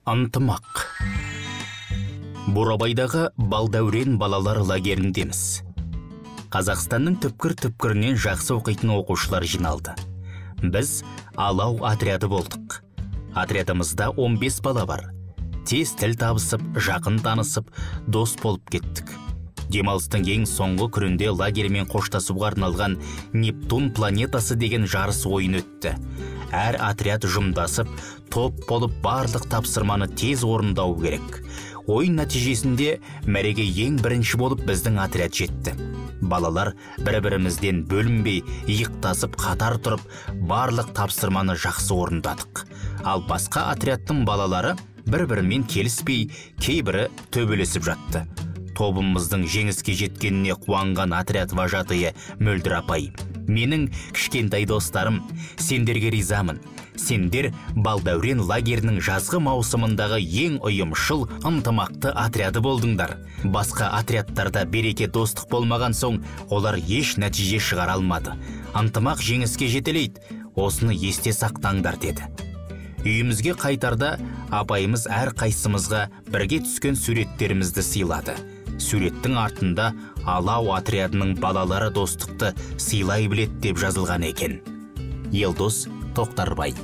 Ынтымақ. Бурабайдағы Балдәурен балалар лагеріндеміз. Қазақстанның түпкір-түпкірінен жақсы оқитын оқушылар жиналды. Біз Алау отряды болдық. Отрядымызда 15 бала бар. Тез тіл табысып, жақын танысып, дос болып кеттік. Демалыстың ең соңғы күнінде лагермен қоштасуға арналған Нептун планетасы деген жарыс ойын өтті. Әр отряд ұжымдасып, топ болып барлық тапсырманы тез орындау керек. Ойын нәтижесінде мәреге ең бірінші болып біздің отряд жетті. Балалар бір-бірімізден бөлінбей, иықтасып қатар тұрып, барлық тапсырманы жақсы орындадық. Ал басқа отрядтың балалары бір-бірімен келіспей, кейбірі төбелесіп жатты. Тобымыздың жеңіске жеткеніне қуанған отряд вожатыйы Мөлдір апай: «Менің кішкентай достарым, сендерге ризамын. Сендер Балдәурен лагерінің жазғы маусымындағы ең ұйымшыл, ынтымақты отряды болдыңдар. Басқа отрядтарда береке, достық болмаған соң, олар еш нәтиже шығара алмады. Ынтымақ жеңіске жетелейді, осыны есте сақтаңдар», – деді. Үйімізге қайтарда апайымыз әр қайсымызға бірге түскен суреттерімізді сыйлады. Суреттің артында «Алау отрядының балалары достықты сыйлай біледі» деп жазылған екен. Елдос Тоқтарбай.